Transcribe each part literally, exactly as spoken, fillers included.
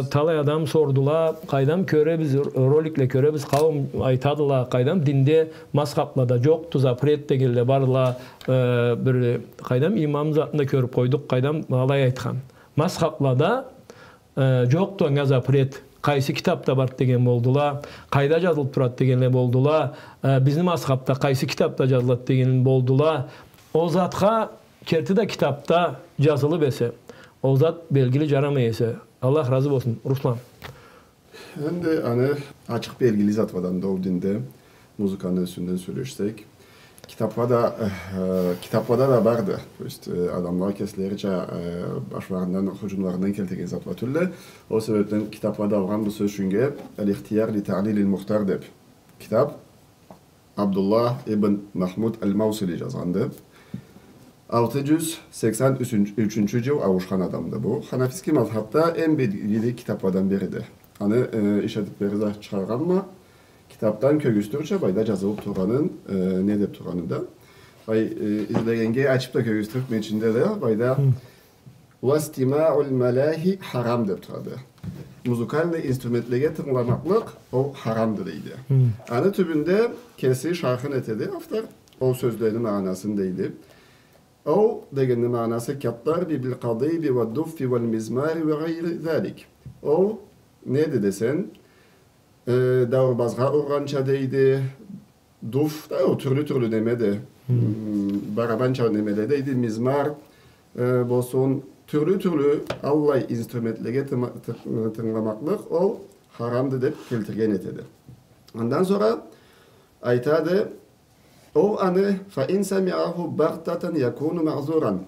Талай адам сордула, къайдам, кёребиз, роликле кёребиз, къауум айтадыла, къайдам, динде мазхаблада джокъду, запрет дегенле бардыла, э, бир, къайдам, имам затын да кёрюб къойдукъ, къайдам, алай айтхан. Мазхаблада, э, джокъду анга запрет, къайсы китабда барды деген болдула, къайда джазылыб турады дегенле болдула, э, бизни мазхабда къайсы китабда джазылады деген болдула. Ол затха керти да китабда джазылыб эсе, ол зат белгили джарамай эсе, Аллах разы болсун, Руслан. Энди аны ачыкъ белгили зат бла да ол динде, музыканы юсюнден сёлешсек, китаблада, э, китаблада да барды. То есть, э, адамла кеслерича, э, башларындан, хурджунларындан келтирген зат бла тюлдю. Ол себебден китаблада алгъанбыз, сёз ючюннге, «Аль-Ихтияр ли Таълилиль Мухтар» деб китаб. Абдуллах ибн Махмуд аль-Маусили джазгъанды. Алты джюз сексен ючюнчю джыл ауушхан адамды бу. Ханафиский мазхабда эм белгили китабладан бириди. Аны, э, иш этиб бери да чыгъаргъанма, китабдан кёргюзтюрча, былайда джазылыб тургъанын, э, не деб тургъанын да. Былай, э, излегеннге ачыб да кёргюзтюрюкме ичинде да, былайда «Уа истимаъуль малахи харам» деб турады. Музыкальный инструментлеге тынгыламакълыкъ, ол харамды, дейди. Аны тюбюнде кеси шархын этеди автор, ол сёзлени магъанасын дейди. Ол дегенни магъанасы «Кад-дарби биль-къадиби уад-дуффи уаль-мизмари уа гъайри залик». Ол неди десенг, э, дауурбазгъа ургъанча дейди, дуф да, ол тюрлю-тюрлю немеди, м, барабанча немеле дейди, мизмар, э, болсун, тюрлю-тюрлю аллай инструментлеге тыма-, ты-, тынгыламакълыкъ, ол харамды деб келтирген этеди. Андан сора айтады, ол аны, «Фа ин самиъаху багътатан якуну маъзуран».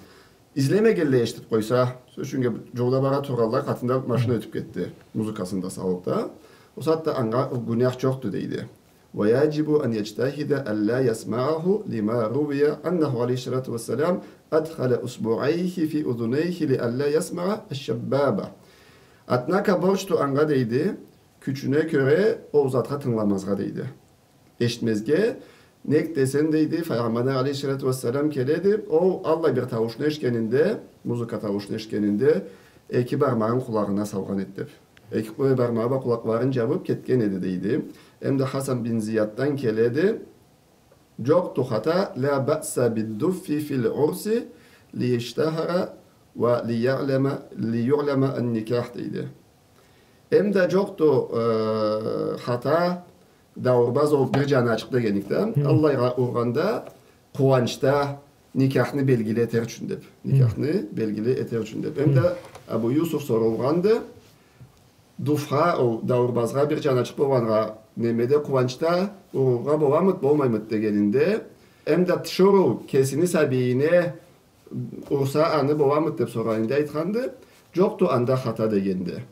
Излемегенлей эшитиб къойса, сёз ючюннге, джолда бара тургъанлай, къатында машина ётюб кетди, музыкасын да салыб да. Ол сагъатда анга гюнях джокъду, дейди. «Уа яджибу ан яджтахида алля ясмаъаху лима рувия аннаху алейхи ссаляту уассалям адхаля усбуайхи фи узунейхи ли алля ясмаъа аш-шаббаба». Однако борчду анга, дейди, кючюне кёре ол затха тынгыламазгъа, дейди. Эшитмезге, нек десенг, дейди, Файгъамбардан алейхи ссаляту уассалям келеди, ол аллай бир тауушну эшитгенинде, музыка тауушну эшитгенинде, эки бармагъын къулагъына салгъан эди деб. Эки къу-, бармагъы бла къулакъларын джабыб кетген эди, дейди. Эм да Хасан бин Зияддан келеди, джокъду хата, «Ля баъса бид-дуффи филь урси ли яштахара уа ли яъляма, ли юъляма ан-никях», дейди. Эм да джокъду, э, хата, дауурбаз ол бир джаны ачыкъ дегенлик да, аллайгъа ургъанда къууанчда никяхны белгили этер ючюн деб. Никяхны белгили этер ючюн деб. Эм да Абу Юсуф сорулгъанды, дуфха, ол дауурбазгъа бир джаны ачыкъ болгъаннга немеде, къууанчда урургъа боламыды, болмаймыды дегенинде, эм да тиширыу кесини сабийине урса аны боламыды деб сорагъанында айтханды, джокъду анда хата дегенди.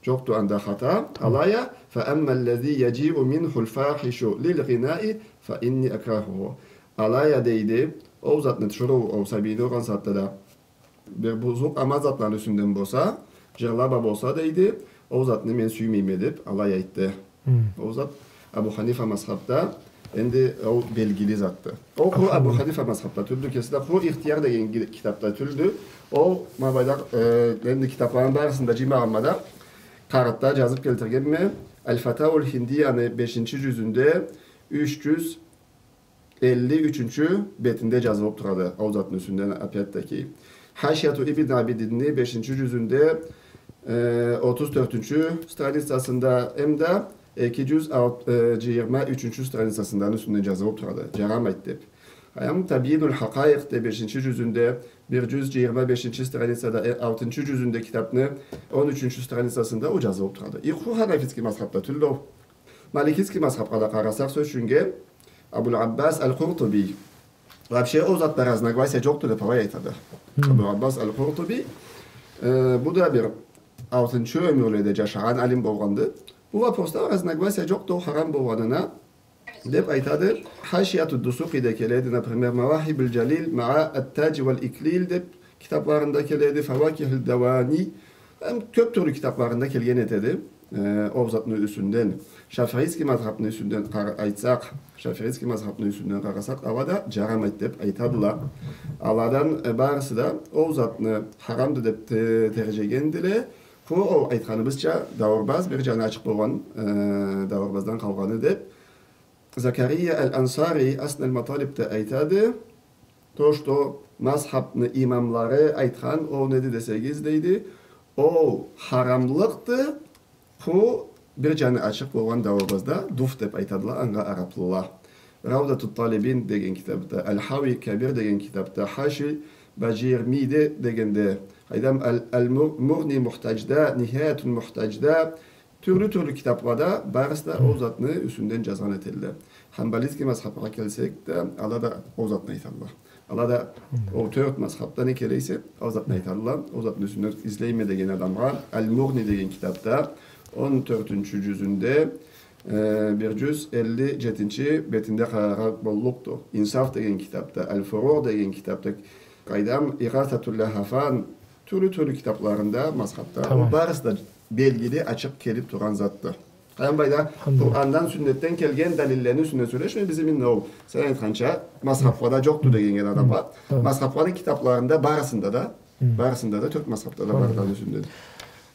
Джокъду анда хата. Алай а, «Фа амма ллязи яджиъу минху ль-фахишу лиль-гъинаи фа инни акрахуху». Алай а, дейди, ол затны тиширыу, ол сабийни ургъан сагъатда да бир бузукъ аман затланы юсюнден болса, джырлаб а болса, дейди, ол затны мен сюймейме деб, алай айтды. Ол зат Абу Ханифа мазхабда энди ол белгили затды. Ол къуру Абу Ханифа мазхабда тюлдю, кеси да къуру «Ихтияр» деген ги-, китабда тюлдю. Ол ма былайда, э, энди китабланы барысын да джыймагъанма да, къагъытда джазыб келтиргенме, «Аль-Фатауаль-Хиндияны» бешинчи джюзюнде юч джюз элли ючюнчю бетинде джазылыб турады, ол затны юсюнден, опять-таки. «Хашияту Ибн Абидинни» бешинчи джюзюнде, э, отуз тёртюнчю страницасында, эм да эки джюз алт-, э, джыйырма ючюнчю страницасында аны юсюнден джазылыб турады, джарамайды деб. Эм «Табйинуль-Хакъаикъ» деб бешинчи джюзюнде, бир джюз джыйырма бешинчи страницада, э, алтынчы джюзюнде китабны он ючюнчю страницасында ол джазылыб турады. Икъ, къуру ханафитский мазхабда тюлдю ол. Маликитский мазхабха да къарасакъ, сёз ючюннге, Абуль-Аббас аль-Къуртуби. Вообще, ол затда разногласия джокъду деб алай айтады. Абуль-Аббас аль-Къуртуби, э, бу да бир алтынчы ёмюрледе джашагъан алим болгъанды. Бу вопросда разногласия джокъду, ол харам болгъанына, деб айтады. «Хашияту Дусукъиде» келеди, например, «Мавахибуль-Джалиль маъа ат-Тадж уаль-Иклиль» деб китабларында келеди, «Фавакихуль-Давани», эм кёб тюрлю китабларында келген этеди, э, ол затны юсюнден. Шафиитский мазхабны юсюнден къара-, айтсакъ, шафиитский мазхабны юсюнден къарасакъ, ала да джарамайды деб айтадыла. Аладан, э, барысы да ол затны харамды деб те-, терджегендиле, Бу, ол айтханыбызча, дауурбаз, бир джаны ачыкъ болгъан, э, дауурбаздан къалгъаны деб. Закария аль-Ансари Аснал Маталибде айтады, то, что мазхабны имамлары айтхан, ол неди десегиз, дейди, ол харамлыкъды, бу бир джаны ачыкъ болгъан дауурбазда дуф деб айтадыла анга араплыла. Раудатут Талибин деген китабда, Аль-Хауи Кабир деген китабда, Хаши Баджир Миде дегенде, къайдам, Аль-, Аль-Мур-, Мугъни Мухтаджда, Нихаятун Мухтаджда, тюрлю-тюрлю китаблада барысы да ол затны юсюнден джазгъан этелле. Ханбалийский мазхабха келсек да, ала да ол затны айталла. Ала да ол тёрт мазхабда не келе эсе, ол затны айталла. Ол затны юсюнден излейме деген адамгъа, Аль-Мугъни деген китабда, он тёртюнчю джюзюнде, э, бир джюз элли джетинчи бетинде къараргъа боллукъду. Инсаф деген китабда, Аль-Фуругъ деген китабда, къайдам, Игъасатул Лахафан, тюрлю-тюрлю китабларында, мазхабда, ол барысы да белгили, ачыкъ келиб тургъан затды. Къайдам, былайда Къурандан, сюннетден келген далиллени юсюнден сёлешмей, бизни инде ол, сен айтханча, мазхабха да джокъду деген адамгъа. Мазхабны китабларында барысында да, барысында да, тёрт мазхабда да барды аны юсюнден.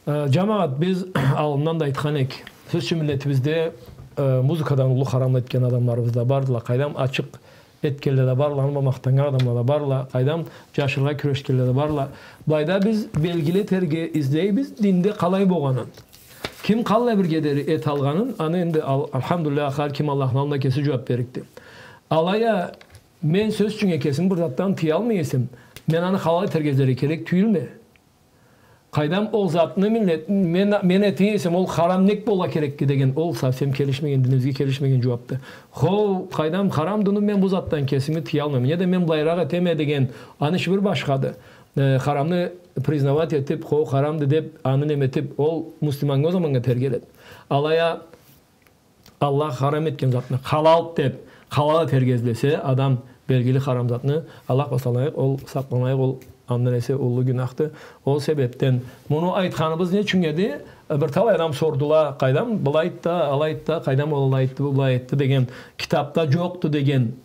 Э, джамагъат, биз аллындан да айтхан эк. Сёз ючюн, миллетибизде, э, музыкадан уллу харам этген адамларыбыз да бардыла. Къайдам, ачыкъ этгенле да барла, аны бла махтаннган адамла да барла, къайдам, джашыргъа кюрешгенле да барла. Былайда биз белгили этерге излейбиз динде къалай болгъанын. Ким къаллай бир кедери эталгъанын, аны энди ал-, альхамдулиллях, хар ким Аллахны аллында кеси джууаб берликди. Алай а мен, сёз ючюн, кесими бир затдан тыялмай эсем, мен аны халал этерге излерге керек тюйюлме. Къайдам, ол затны миллет, мен, мен эте эсем, ол харам нек болургъа керекди деген, ол совсем келишмеген, динибизге келишмеген джууабды. Хо, къайдам, харамды, но мен бу затдан кесими тыялмайма. Неда мен былайыракъ этеме деген, аны иши бир башхады. Э, харамны признавать этиб, хо, харамды деб, аны неме этиб, ол муслиманнга ол заманнга тергеледи. Алай а Аллах харам этген затны халал деб, халал этерге излесе адам, белгили харам затны, Аллах бла санайыкъ, ол сакъланайыкъ, ол андан эсе уллу гюнахды. Ол себебден муну айтханыбыз не ючюн эди? Э, бир талай адам сордула, къайдам, былай айтды, алай айтды, къайдам, ол алай айтды, бу былай айтды деген, китабда джокъду деген.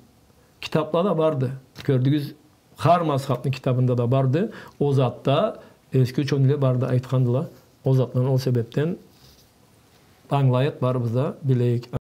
Китабла да барды. Кёрдюгюз, хар мазхабны китабында да барды. Ол затда эски учёныйле барды, айтхандыла. Ол затдан, ол себебден ангылайыкъ, барыбыз да билейик.